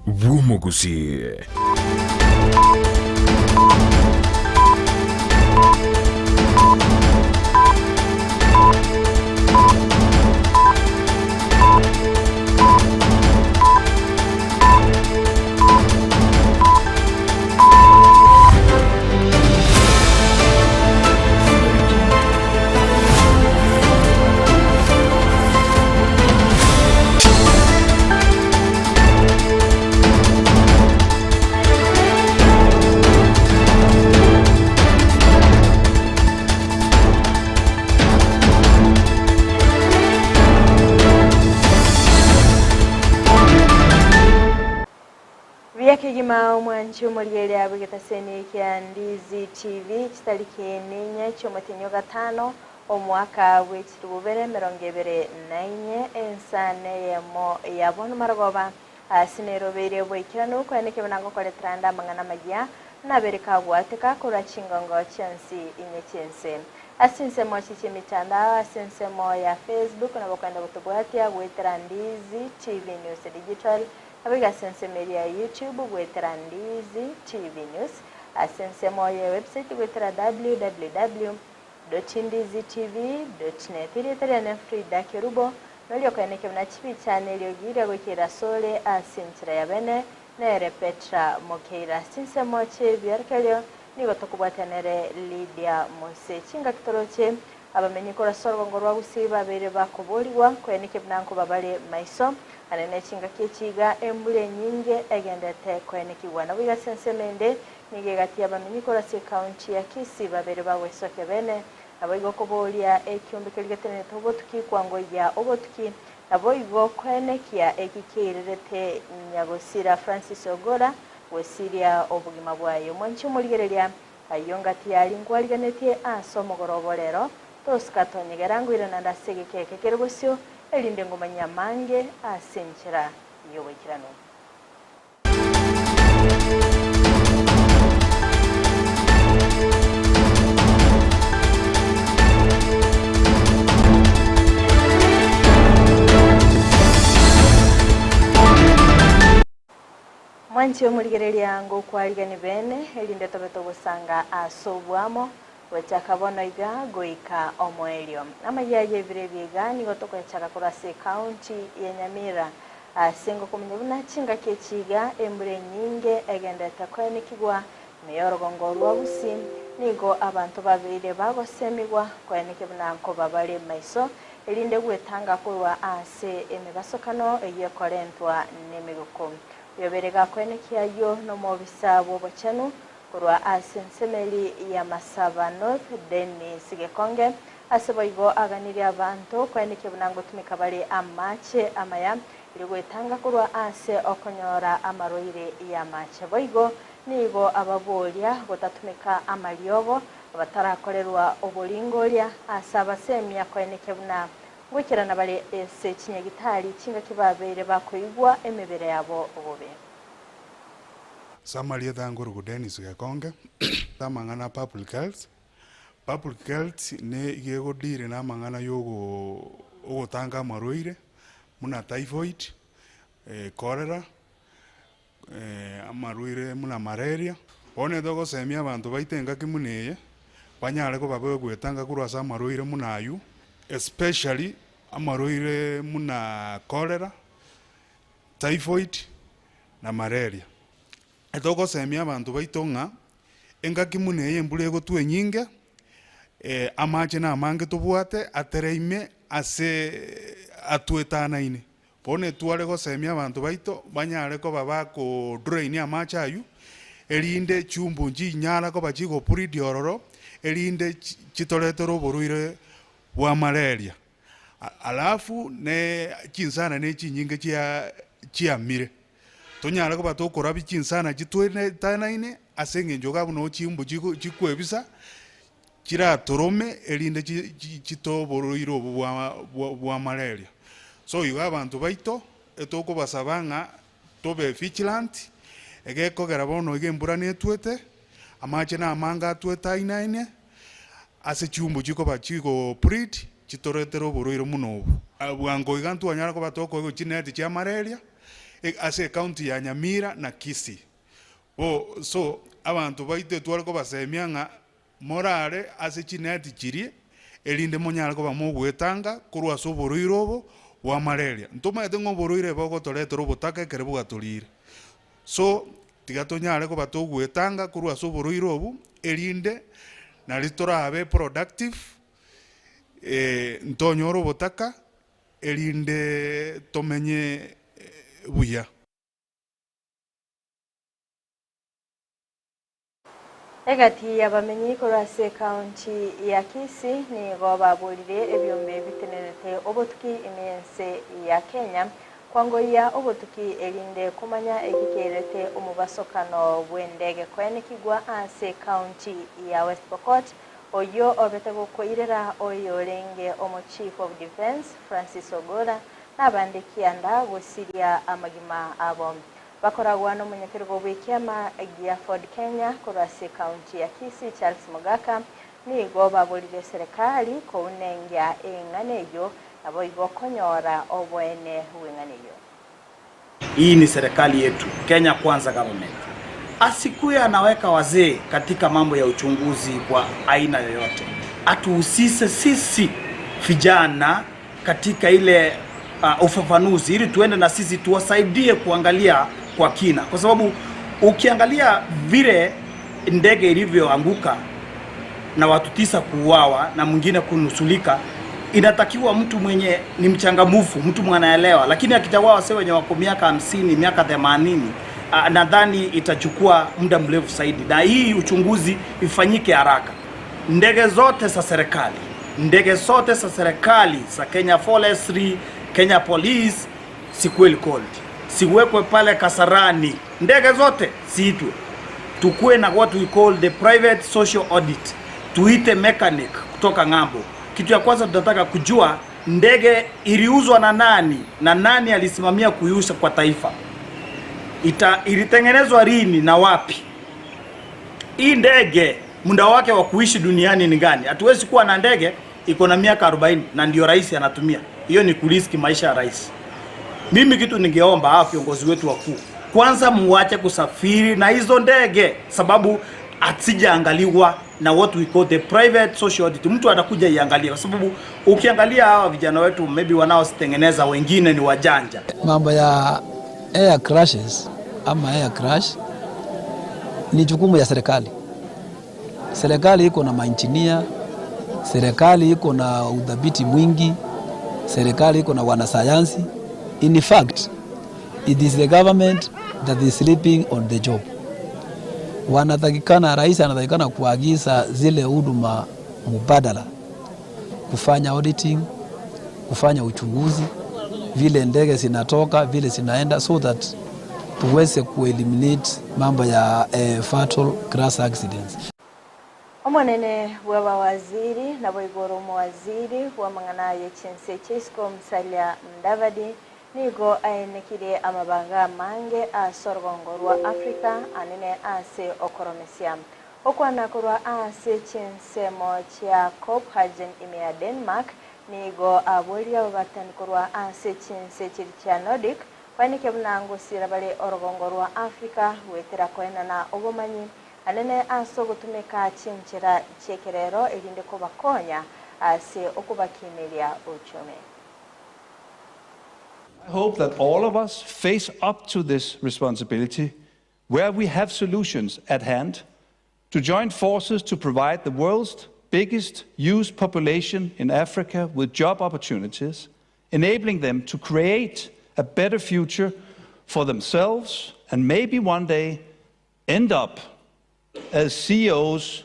bw'Omogusii. Buya kegima omwanchi omorigereria bw'egetaseni kia Ndizi TV chitariki ninye chi'omotienyi o gatano omwaka bwe chilifu bibere emerongo ebere na inye ensa neyemo ya bono marogoba ase nerobeire boikeranu koene kebe nagokoretera ande amang'ana amayia nabere kagwateka korwa chingongo chionsi inye chi'ense. Ase chinsemo echi chi'emitandao ase ensemo ya Facebook nabo okogenda gotobwatia goetera Ndizi TV News Digital Naboigo ase ensemo eria ya YouTube goetera Ndizi TV News, ase ensemo ye website goetera www dot ndizitv dot net. Erieta riane Frida Kerubo, noria okoeneke buna chibicha na eriogi ria goikera asore ase enchera ya bene, nere Petra Mokeira. Chinsemo chi'ebiorokererio nigo tokobwatia nere Lydia Mose. Chingaki toroche Abamenyi korwa ase orogongo rwa Gusii babeire bakoborigwa koenekia buna nkoba bare maiso ane ne chingaki echi iga embura enyinge egenderete koenekigwa. Naboigo ase ensemo ende nigo egati y'abamenyi korwa ase ekaunti ya Kisii babeire bagwesokia bene. Naboigo koboria ekiombe keria getenenete obotuki kwangoyia obotuki naboigo koenekia eki keirerete Nyagosira Francis Ogolla gwesiria obogima bwaye. Omwanchi omorigereria Ayio ngati yaria nkwarigenetie ase omogoroba o rero, tosika tonyegera ngoirana ande ase egeka eke kere bosio, erinde ngomanyie amange ase enchera y'oboikeranu. Mwanche omorigereria ngokwarigani bene, erinde tobe togosanga ase oboamo, gochaka bono iga goika omoerio. Amayia y'ebiro ebi iga nigo tokoyachaka korwa ase ecounty ya Nyamira, ase ngokomanya buna chingaki echi iga embura enyinge egenderete koenekigwa ime y'orogongo rwa Gusii, nigo abanto babeire bagosemigwa koenekia buna nkoba bare maiso erinde gwetanga korwa ase emebasokano eyio ekorentwa nemegoko. Oyobere gakoenekia ayio nomobisa bw'obochenu korwa ase ensemeri ya Masaba North, Dennis Gekonge, ase boigo aganirie abanto koenekia buna ngotumeka bare amache amaya erio gwetanga korwa ase okonyora amarwaire y'amache. Boigo nigo ababoria gotatumeka amariogo Abatarakorerwa oboringoria ase abasemia koenekia buna ngoikerana bare ase chinyagitari chingaki babeire bakoigwa emebere yabo bobe. Ase amarieta angoruku Dennis Gekonge, amang'ana a public health, public health ne iga egodeal na amang'ana ya ogo ogotanga amarwaire buna typhoid, cholera, amarwaire buna malaria. Bono netogosemia abanto baito engaki buna eye, banyare koba bagwetanga korwa ase amarwaire buna aywo, especially amarwaire buna cholera, typhoid na malaria. Etogosemia abanto baito ng'a, engaki buna eye embura egotwa enyinge, amache na amange tobwate atereime ase atwetanaine. Bono etware gosemia abanto baito banyare koba bakodrain amache aywo, erinde chiumbu nchinyara koba chigobreed ororo, erinde chitoretere oborwaire bwa malaria. Alafu ne chinsana ne chinyinge chia chiamire, tonyare koba tokorabia chinsana chitwetanaine ase eng'encho iga buna chimbu chigo chikwebisa, chiratorome erinde chitoe oborwaire obwo bwa malaria. So igo abanto baito, etokobasaba ng'a tobe vigilant, egekogera bono iga embura netwete, amache na amange atwete aina aine, ase chiumbu chikoba chigo breed, chitoretere oborwaire buna obwo. Bwango iga ntwanyara koba tokoegwa chineti chia malaria. Ase ecounty ya Nyamira na Kisii. Bo so abanto baito etware kobasemia ng'a morare ase chineti chiria, erinde monyare koba mogoetanga korwa ase oborwaire obo bwa malaria. Ntomaete ng'a oborwaire bogotoretera obotaka ekero bwatorire. So, tiga tonyare koba togoetanga korwa ase oborwaire obo, erinde nari torabe productive, ntonyore obotaka, erinde tomenye buya. Egati y'abamenyi korwa ase ekaunti ya Kisii nigo baborire ebiombe bitenerete obotuki ime y'ense ya Kenya kwangoyia obotuki erinde komanya eki kerete omobasokano bw'endege koenekigwa ase ekaunti ya West Pokot oyio obete gokoirera oyorenge omo Chief of Defence Francis Ogolla nabande kianda gosiria amagima abo. Bakoragwa nomonyakerogo bw'ekiama gia Ford Kenya korwa ase ekaunti ya Kisii Charles Mogaka nigo baborire eserekari kounengia eng'ana eyio naboigo konyora oboene bw'eng'ana eyio. Hii ni serikali yetu Kenya Kwanza Government. Asikuwe anaweka wazee katika mambo ya uchunguzi kwa aina yoyote, atuhusise sisi vijana katika ile ufafanuzi ili tuende na sisi tuwasaidie kuangalia kwa kina, kwa sababu ukiangalia vile ndege ilivyoanguka na watu 9 kuuawa na mwingine kunusulika, inatakiwa mtu mwenye ni mchangamufu, mtu mwanaelewa, lakini akichagua wasee wenye wako miaka 50, miaka 80, nadhani itachukua muda mrefu zaidi, na hii uchunguzi ifanyike haraka. Ndege zote za serikali, ndege zote za serikali za Kenya Forestry, Kenya Police sikuwe recalled, siwekwe pale Kasarani, ndege zote siitwe, tukue na what we call the private social audit, tuite mechanic kutoka ng'ambo. Kitu ya kwanza tunataka kujua ndege iliuzwa na nani na nani alisimamia kuiuza kwa taifa, ilitengenezwa lini na wapi. Hii ndege muda wake wa kuishi duniani ni gani? Hatuwezi kuwa na ndege iko na miaka 40 na ndio rais anatumia. Hiyo ni kuriski maisha ya rais. Mimi kitu ningeomba hawa viongozi wetu wakuu, kwanza muache kusafiri na hizo ndege, sababu hasijaangaliwa na what we call the private social audit. Mtu atakuja iangalie, kwa sababu ukiangalia hawa vijana wetu maybe wanaozitengeneza wengine ni wajanja. Mambo ya air crashes ama air crash ni jukumu ya serikali. Serikali iko na mainjinia, serikali iko na udhabiti mwingi, serikali iko na wanasayansi. In fact, it is the government that is sleeping on the job. Wanatakikana, rais anatakikana kuagiza zile huduma mubadala, kufanya auditing, kufanya uchunguzi vile ndege zinatoka vile zinaenda, so that tuweze kueliminate mambo ya fatal crash accidents. Omonene bw'abawaziri nabo igoro omowaziri bw'amang'ana y'echinse chiaisiko Musalia Mudavadi nigo aenekire amabanga amange ase orugongo rwa Africa anene ase okoromesia okwana korwa ase chinsemo chia Copenhagen ime ya Denmark nigo aboria ababatani korwa ase chinse chiri chia Nordic kwanike buna ngosira bare orugongo rwa Africa gwetera koenana obomanyi anene ase ogotumeka chinchera chiekerero erinde kobakonya ase okubakineria uchumi. I hope that all of us face up to this responsibility where we have solutions at hand to join forces to provide the world's biggest youth population in Africa with job opportunities, enabling them to create a better future for themselves and maybe one day end up as CEOs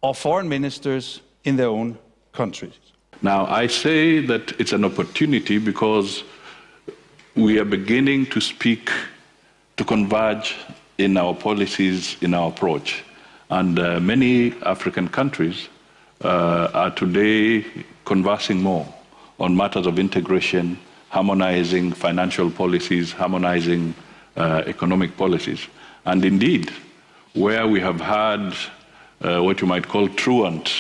or foreign ministers in their own countries. Now, I say that it's an opportunity because we are beginning to speak, to converge in our policies, in our approach. And many African countries are today conversing more on matters of integration, harmonizing financial policies, harmonizing economic policies. And indeed, where we have had what you might call truant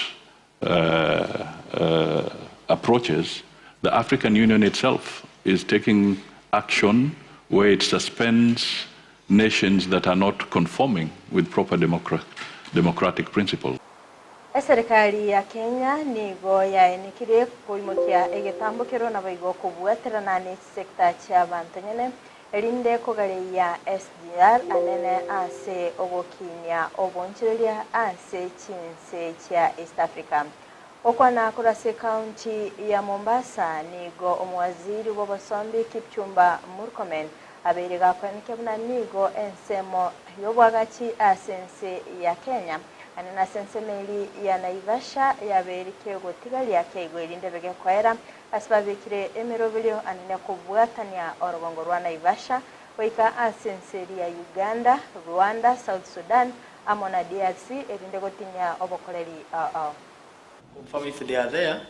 approaches, the African Union itself is taking action where it suspends nations that are not conforming with proper democratic principles. Eserekari ya Kenya nigo yaenekirie koimokia egetambokero naboigo kobwaterana ne chisecta chi'abanto nyene erinde kogareia SGR anene ase ogokinia obonchereria ase chinse chia East Africa. Okwana korwa ase ekaunti ya Mombasa nigo omowaziri bw'obosombi Kipchumba Murkomen abeire gakoenekia buna nigo ensemo y'obwagachi ase ense ya Kenya anene ase ensemo eri ya Naivasha yabeire kegotigaria keigo erinde begekoera ase babekire emeroberio anene kobwatania orogongo rwa Naivasha goika ase ense eri ya Uganda, Rwanda, South Sudan amo na DRC erinde gotinyia obokoreri ao ao. Confirm if they are there.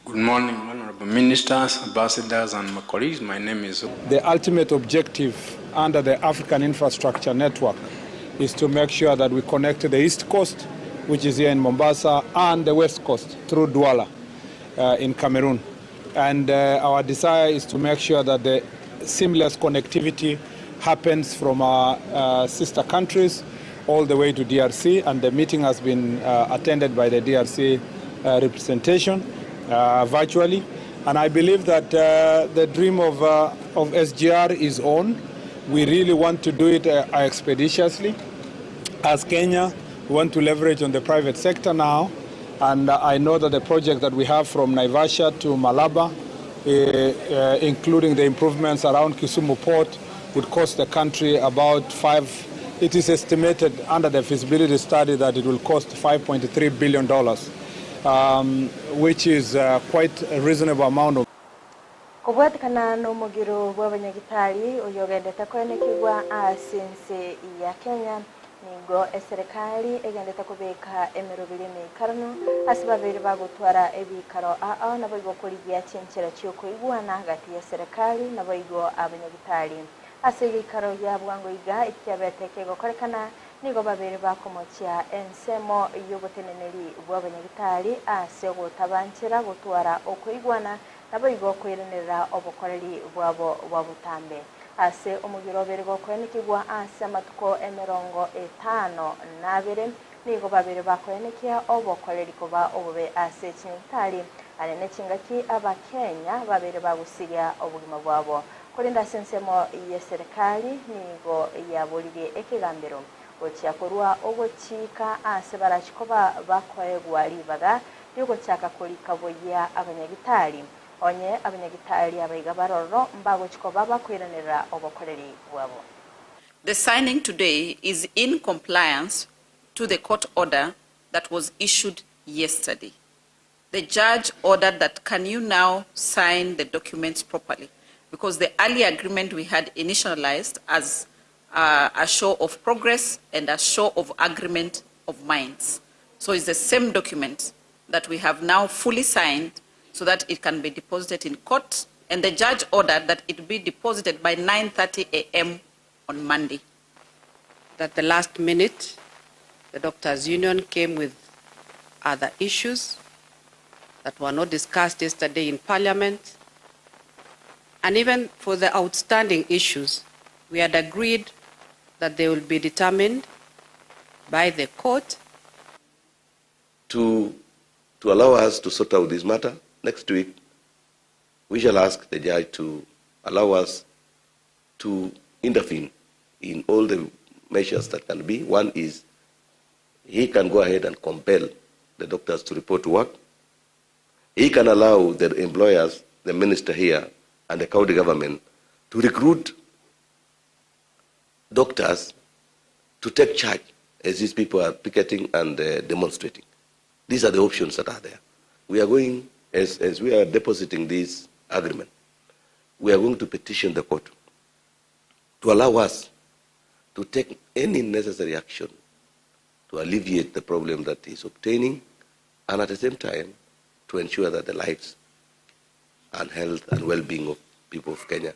Good morning, Honorable Ministers, Ambassadors, and my colleagues. My name is. The ultimate objective under the African Infrastructure Network is to make sure that we connect the East Coast, which is here in Mombasa, and the West Coast through Douala in Cameroon. And our desire is to make sure that the seamless connectivity happens from our sister countries all the way to DRC, and the meeting has been attended by the DRC representation virtually. And I believe that the dream of SGR is on. We really want to do it expeditiously. As Kenya, we want to leverage on the private sector now. And I know that the project that we have from Naivasha to Malaba, including the improvements around Kisumu Port, would cost the country about 5. It is estimated under the feasibility study that it will cost $5.3 billion, which is quite a reasonable amount of Kobwatekana nomogiro bw'abanyagitari oyogendete koenekigwa ase ense ya Kenya nigo eserekari egendete kobeka emeroberi emeikarano ase babere bagotwara ebikaro ao naboigo korigia chinchera chiokoigwana gati ya serikali naboigo abanyagitari ase egekaro gia bwango iga ekiabete kegokorekana nigo babere bakomochia ensemo y'oboteneneri bw'abanyagitari ase ogotabanchera gotwara okoigwana naboigo koiranera obokoreri bwabo bwa botambe ase omogiro obere gokoenekigwa ase amatuko emirongo etano na abere nigo babere bakoenekia obokoreri koba obobe ase chinyagitari anene chingaki abakenya babere bagusiria obogima bwabo korinda ase ensemo ya serikali nigo yaboririe ekegambero gochia korwa ogochika ase barachikoba bakoegwa ribaga riogochaka korika boyia abanyagitari onye abanyagitari abaiga baroro mbagochikoba bakoiranera obokoreri bwabo. The signing today is in compliance to the court order that was issued yesterday. The judge ordered that can you now sign the documents properly? Because the earlier agreement we had initialized as a show of progress and a show of agreement of minds. So it's the same document that we have now fully signed so that it can be deposited in court. And the judge ordered that it be deposited by 9:30 a.m. on Monday. That the last minute, the doctors' union came with other issues that were not discussed yesterday in Parliament. And even for the outstanding issues, we had agreed that they will be determined by the court. To allow us to sort out this matter, next week we shall ask the judge to allow us to intervene in all the measures that can be. One is he can go ahead and compel the doctors to report to work. He can allow the employers, the minister here, and the county government to recruit doctors to take charge as these people are picketing and demonstrating. These are the options that are there. We are going, as we are depositing this agreement, we are going to petition the court to allow us to take any necessary action to alleviate the problem that is obtaining, and at the same time to ensure that the lives and health and well-being of people of Kenya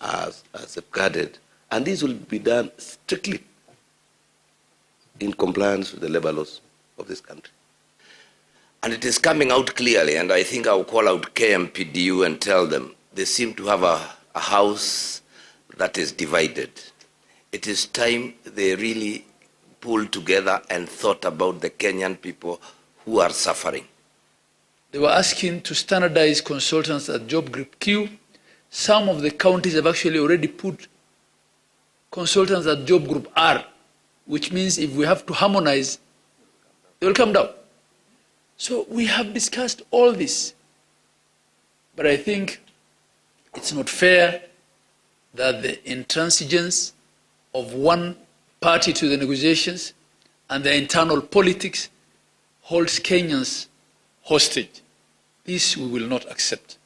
are safeguarded. And this will be done strictly in compliance with the labor laws of this country. And it is coming out clearly, and I think I will call out KMPDU and tell them They seem to have a, a house that is divided. It is time they really pulled together and thought about the Kenyan people who are suffering. They were asking to standardize consultants at Job Group Q. Some of the counties have actually already put consultants at Job Group R, which means if we have to harmonize, they will come down. So we have discussed all this. But I think it's not fair that the intransigence of one party to the negotiations and the internal politics holds Kenyans hostage. This we will not accept.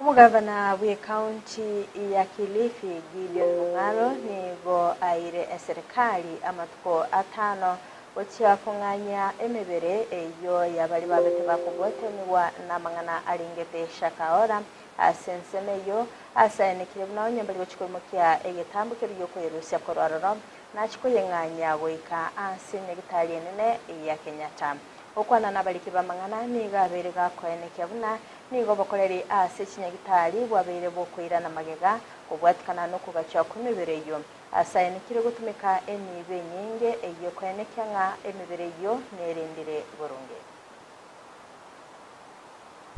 Omogavana bw'ecounty ya Kilifi Gideon Mung'aro nigo aire eserekari amatuko atano gochia kong'anya emebere eyio y'abaria babete bakobwatanigwa namang'ana arengete Shakahola ase ensemo eyio asaenekire buna onye mbari gochia koimokia egetambo keria giokoyerusia korwa aroro nachie koyeng'anya goika ase enyagitari enene ya Kenyatta. Gokwana nabariki b'amang'ana nigo abeire gakoenekia buna nigo obokoreri ase chinyagitari bwabeire bokoirana magega kobwatikana nokogachwa kw'emebere eyio. Ase aenekire gotumeka enibo enyinge eyio koenekia ng'a emebere eyio nerendire boronge.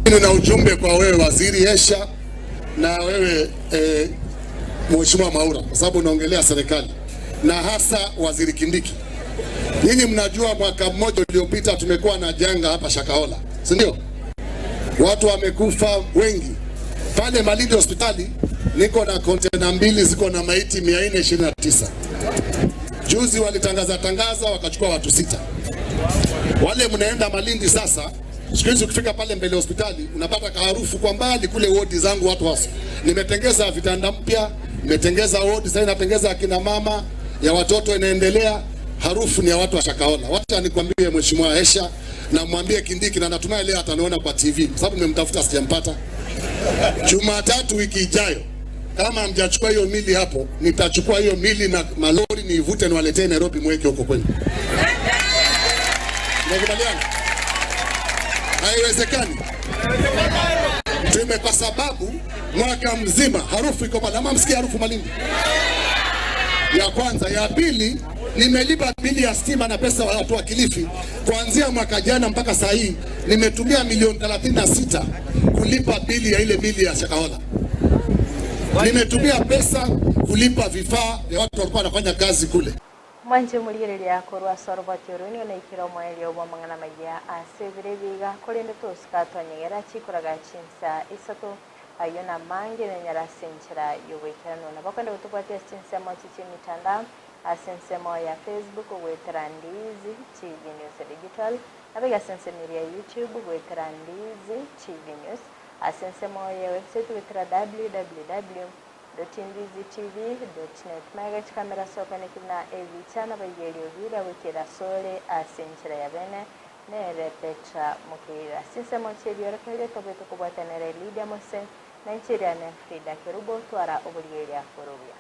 Nina ujumbe kwa wewe Waziri Esha na wewe eh, Mheshimiwa Mwaura, kwa sababu unaongelea serikali na hasa Waziri Kindiki. Nyinyi mnajua mwaka mmoja uliopita tumekuwa na janga hapa Shakahola, si ndio? Watu wamekufa wengi pale Malindi hospitali. Niko na kontena mbili ziko na maiti 429. Juzi walitangaza tangaza wakachukua watu sita. Wale mnaenda Malindi sasa, siku hizi ukifika pale mbele ya hospitali unapata kaharufu kwa mbali kule wodi zangu watu waso. Nimetengeza vitanda mpya, nimetengeza wodi sasa, natengeza akina mama ya watoto inaendelea. Harufu ni ya watu wa Shakahola. Wacha nikwambie Mheshimiwa Esha na mwambie Kindiki, na natumai leo ataniona kwa TV kwa sababu nimemtafuta sijampata. Jumatatu wiki ijayo, kama hamjachukua hiyo mili hapo, nitachukua hiyo mili na malori niivute niwaletee Nairobi, mweke huko kwenu. Tunakubaliana? Haiwezekani. Tume kwa sababu mwaka mzima harufu iko pale. Ama msikia harufu Malindi? Ya kwanza, ya pili, nimelipa bili ya stima na pesa wa watu wa Kilifi kuanzia mwaka jana mpaka saa hii nimetumia milioni 36 kulipa bili ya ile bili ya Shakahola. Nimetumia pesa kulipa vifaa vya watu walikuwa wanafanya kazi kule. Mwanche morigereria korwa ase oroboti oro nigo naikire omoerio bw'amang'ana maya ase ebiro ebi iga, korende tosika twanyegera chikoraga chinsa isato, ayio namange nenyare ase enchera y'oboikeranu. Nabo kwenda gotobwatia ase chinsemo echi chi'emitandao, ase ensemo ya Facebook goetera Ndiizi TV News Digital, nabo iga ase ensemo eria ya YouTube goetera Ndiizi TV News, ase ensemo ya website goetera www. Ndizitv. Net. Magega chikamera ase okoeneki buna ebicha nabaigerio biria goikera asore ase enchera ya bene nere Petra Mokeira. Ase ensemo chi'ebiorokererio tobete kobwatanera Lydia Mose na inche Iriane Frida Kerubo twara oborigereria bore obuya.